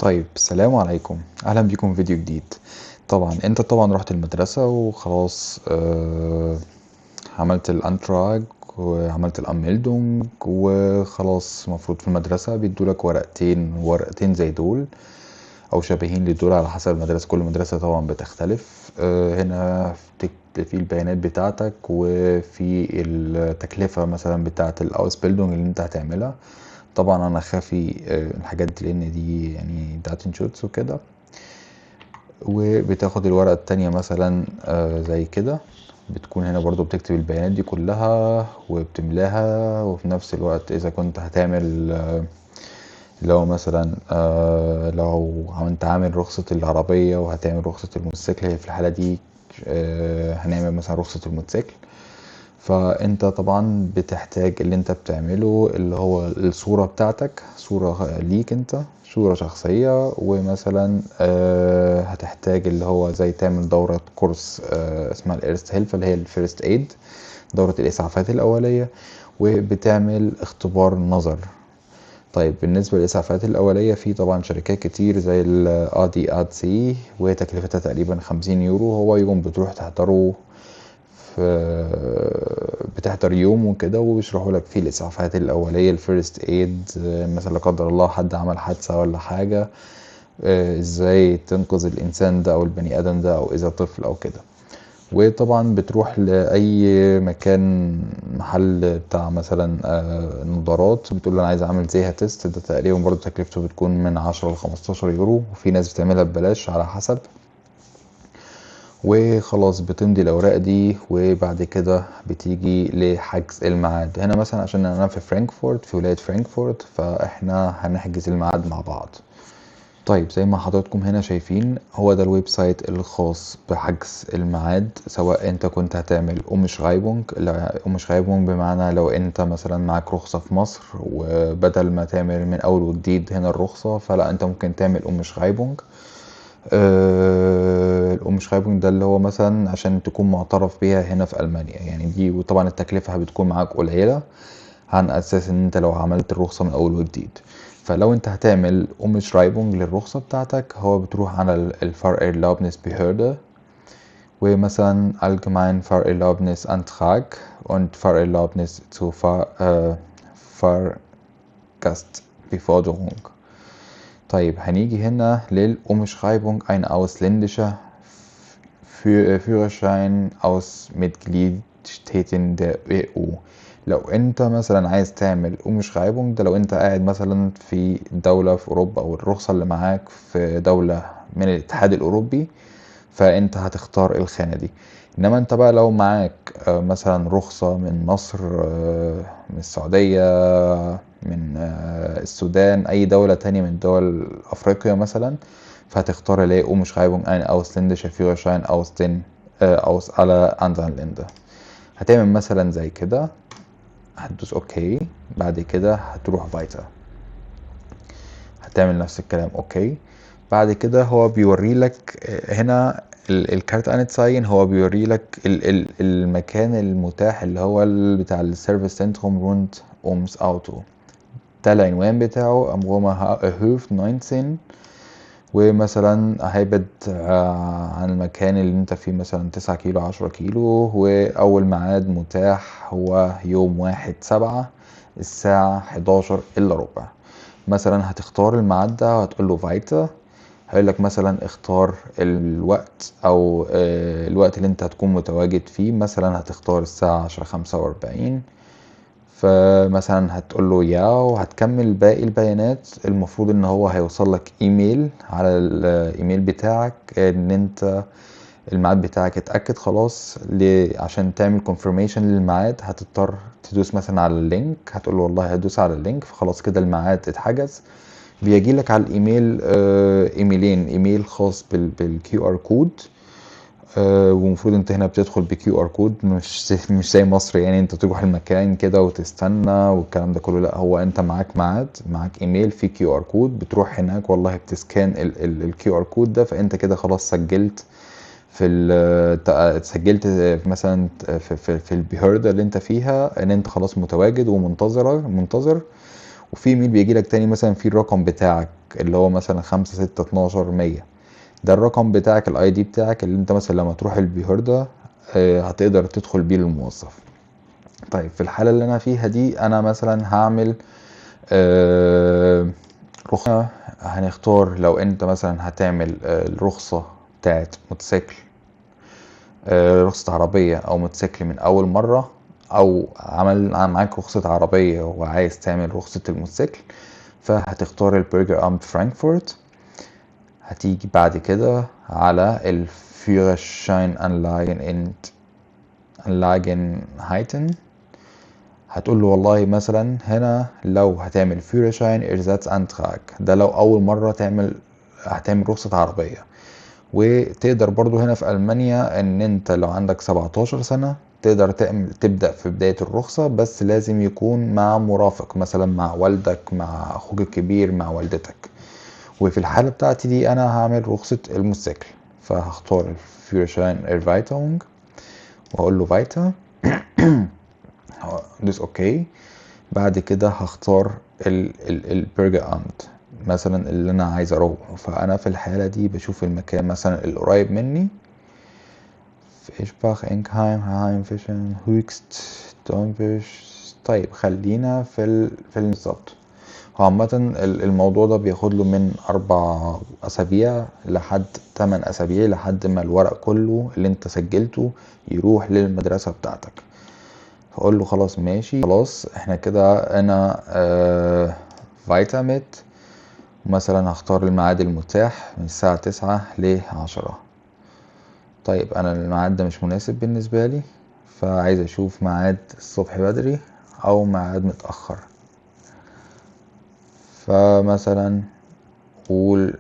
طيب، السلام عليكم، اهلا بيكم في فيديو جديد. طبعا انت رحت المدرسة وخلاص، عملت ال Antrag وعملت ال Anmeldung وخلاص. المفروض في المدرسة بيدولك ورقتين زي دول او شبيهين لدول على حسب المدرسة، كل مدرسة طبعا بتختلف. هنا في البيانات بتاعتك وفي التكلفة مثلا بتاعة ال Ausbildung اللي انت هتعملها. طبعا انا خافي الحاجات دي لان دي Datenschutz وكده. وبتاخد الورقة التانية مثلا، زي كده، بتكون هنا برضو بتكتب البيانات دي كلها وبتملاها. وفي نفس الوقت اذا كنت هتعمل، لو مثلا، لو انت عامل رخصة العربية وهتعمل رخصة الموتوسيكل، هي في الحالة دي، هنعمل مثلا رخصة الموتوسيكل. فانت طبعا بتحتاج اللي انت بتعمله اللي هو الصورة بتاعتك، صورة ليك انت، صورة شخصية. ومثلا، هتحتاج اللي هو زي تعمل دورة كورس، اسمها ال Erste Hilfe اللي هي ال first aid، دورة الاسعافات الاولية، وبتعمل اختبار نظر. بالنسبة للإسعافات الأولية في طبعا شركات كتير زي ال ADAC وتكلفتها تقريبا 50 يورو. هو يوم بتروح تحضره، بتحضر يوم وكده وبيشرحوا لك فيه الإسعافات الأولية ال first aid، مثلا لا قدر الله حد عمل حادثة ولا حاجة، ازاي تنقذ الإنسان ده أو البني آدم ده أو إذا طفل أو كده. وطبعا بتروح لأي مكان، محل بتاع مثلا، نظارات، بتقول له أنا عايز أعمل زيها test. ده تقريبا برضو تكلفته بتكون من 10 ل 15 يورو، وفي ناس بتعملها ببلاش على حسب. وخلاص بتمضي الأوراق دي، وبعد كده بتيجي لحجز الميعاد. هنا مثلا عشان أنا في فرانكفورت، في ولاية فرانكفورت، فإحنا هنحجز الميعاد مع بعض. زي ما حضراتكم هنا شايفين، هو ده ال website الخاص بحجز الميعاد، سواء انت كنت هتعمل Umschreibung. لا، Umschreibung بمعنى لو انت مثلا معاك رخصة في مصر وبدل ما تعمل من اول وجديد هنا الرخصة، فلا انت ممكن تعمل Umschreibung. ال Umschreibung ده اللي هو مثلا عشان تكون معترف بيها هنا في المانيا دي. وطبعا التكلفة بتكون معاك قليلة عن اساس ان انت لو عملت الرخصة من اول وجديد. فلو انت هتعمل Umschreibung للرخصة بتاعتك، هو بتروح على ال Fahrerlaubnisbehörde، ومثلا allgemein Fahrerlaubnisantrag und Fahrerlaubnis zur Fahrgastbeförderung. هنيجي هنا لل Umschreibung ein ausländischer Führerschein aus Mitgliedstaaten der EU. لو انت مثلا عايز تعمل Umschreibung، ده لو انت قاعد مثلا في دولة في اوروبا او الرخصة اللي معاك في دولة من الاتحاد الاوروبي، فانت هتختار الخانة دي. انما انت بقى لو معاك، مثلا رخصة من مصر، من السعودية، من، السودان، اي دولة تانية من دول افريقيا مثلا، فهتختار اللي هي Umschreibung ein ausländischer Führerschein aus den، aus aller anderen Länder. هتعمل مثلا زي كده، هتدوس okay، بعد كده هتروح weiter، هتعمل نفس الكلام okay. بعد كده هو بيوري لك، هنا الكارت انتساين، هو بيوري لك المكان المتاح اللي هو بتاع ال Servicezentrum rund ums Auto، ده العنوان بتاعه Am Römer Hof 19. ومثلا هيبعد، عن المكان اللي انت فيه مثلا 9 كيلو 10 كيلو، واول ميعاد متاح هو يوم 1/7 الساعة حداشر الا ربع. مثلا هتختار الميعاد ده وهتقول له weiter، هيقول لك مثلا اختار الوقت او، الوقت اللي انت هتكون متواجد فيه. مثلا هتختار الساعة 10:45، فمثلا هتقول له ja، وهتكمل باقي البيانات. المفروض ان هو هيوصل لك ايميل على الايميل بتاعك ان انت الميعاد بتاعك اتأكد خلاص. عشان تعمل confirmation للميعاد هتضطر تدوس مثلا على ال link، هتقول له والله هدوس على ال link، فخلاص كده الميعاد اتحجز. بيجي لك على الايميل، ايميلين، ايميل خاص بال QR code، ومفروض انت هنا بتدخل ب QR code، مش زي مصر انت تروح المكان كده وتستنى والكلام ده كله، لا هو انت معاك ميعاد، معاك ايميل فيه QR code، بتروح هناك والله بت scan ال QR code ده، فانت كده خلاص سجلت في سجلت مثلا في ال Behörde اللي انت فيها ان انت خلاص متواجد ومنتظر، منتظر. وفي ايميل بيجي لك تاني مثلا في الرقم بتاعك اللي هو مثلا 5 6 12 100، ده الرقم بتاعك ال ID بتاعك اللي انت مثلا لما تروح ال Behörde هتقدر تدخل بيه للموظف. طيب في الحالة اللي انا فيها دي انا مثلا هعمل رخصة. هنختار لو انت مثلا هتعمل الرخصة بتاعت موتوسيكل، رخصة عربية او موتوسيكل من اول مرة، او عمل معاك رخصة عربية وعايز تعمل رخصة الموتوسيكل، فهتختار ال Bürgeramt فرانكفورت. هتيجي بعد كده على ال Führerschein Angelegenheiten، هتقول له والله مثلا هنا لو هتعمل Führerschein Ersatzantrag، ده لو اول مرة هتعمل رخصة عربية. وتقدر برضو هنا في ألمانيا ان انت لو عندك 17 سنة تقدر تبدأ في بداية الرخصة، بس لازم يكون مع مرافق، مثلا مع والدك، مع اخوك الكبير، مع والدتك. وفي الحالة بتاعتي دي انا هعمل رخصة الموتوسيكل، فهختار ال Führerschein Erweiterung واقول له weiter، دوس okay. بعد كده هختار ال Bürgeramt مثلا اللي انا عايز اروحه، فانا في الحالة دي بشوف المكان مثلا القريب مني في إشباخ، إنكهايم، هايم، فيشن، هوكست، دونبش. طيب خلينا في بالظبط. هو عامة الموضوع ده بياخد له من 4 أسابيع لحد 8 أسابيع لحد ما الورق كله اللي انت سجلته يروح للمدرسة بتاعتك. فأقول له خلاص ماشي، خلاص احنا كده انا weiter mit. مثلا هختار الميعاد المتاح من الساعة 9 ل10. طيب انا الميعاد ده مش مناسب بالنسبة لي، فعايز اشوف ميعاد الصبح بدري او ميعاد متأخر. فمثلا قول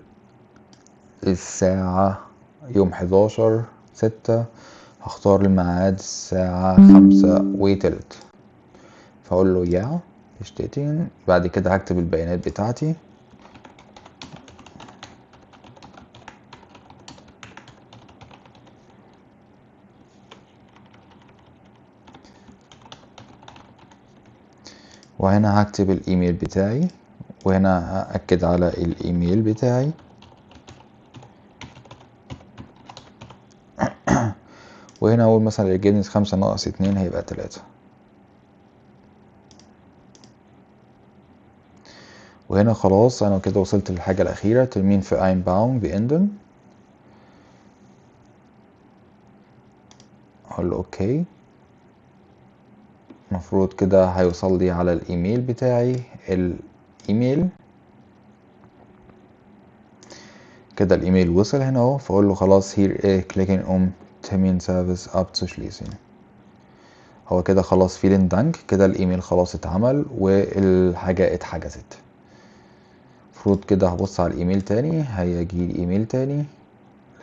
الساعة يوم 11/6، هختار الميعاد الساعة 5:20، فأقول له ja bestätigen. بعد كده هكتب البيانات بتاعتي. وهنا هكتب الايميل بتاعي، وهنا هأكد على الايميل بتاعي. وهنا اقول مثلا الجنس 5 ناقص 2 هيبقى 3. وهنا خلاص انا كده وصلت للحاجة الأخيرة، Terminvereinbarung beenden. اقول له okay. المفروض كده هيوصل لي على الايميل بتاعي الايميل كده، الايميل وصل هنا اهو. فاقول له خلاص hier klicken um Terminservice abzuschließen. هو كده خلاص vielen Dank، كده الايميل خلاص اتعمل والحاجة اتحجزت. المفروض كده هبص على الايميل تاني، هيجي لي ايميل تاني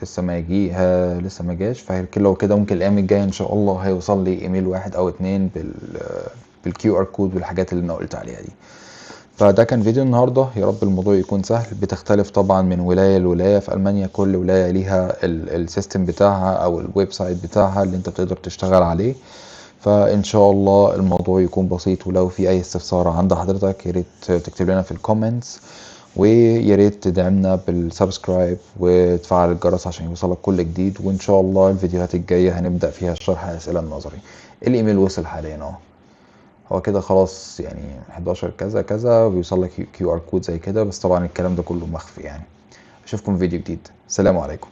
لسه ما يجي، لسه ما جاش. فلو كده ممكن الايام الجايه ان شاء الله هيوصل لي ايميل 1 او 2 بال QR code والحاجات اللي انا قلت عليها دي. فده كان فيديو النهارده، يا رب الموضوع يكون سهل. بتختلف طبعا من ولايه لولايه في المانيا، كل ولايه ليها ال system بتاعها او ال website بتاعها اللي انت بتقدر تشتغل عليه. فان شاء الله الموضوع يكون بسيط، ولو في اي استفسار عند حضرتك يا ريت تكتب لنا في ال comments، ويا ريت تدعمنا بال subscribe وتفعل الجرس عشان يوصلك كل جديد. وان شاء الله الفيديوهات الجايه هنبدا فيها شرح الاسئله النظري. الايميل وصل حاليا اهو، هو كده خلاص 11 كذا كذا، وبيوصل لك QR code زي كده، بس طبعا الكلام ده كله مخفي. اشوفكم في فيديو جديد، سلام عليكم.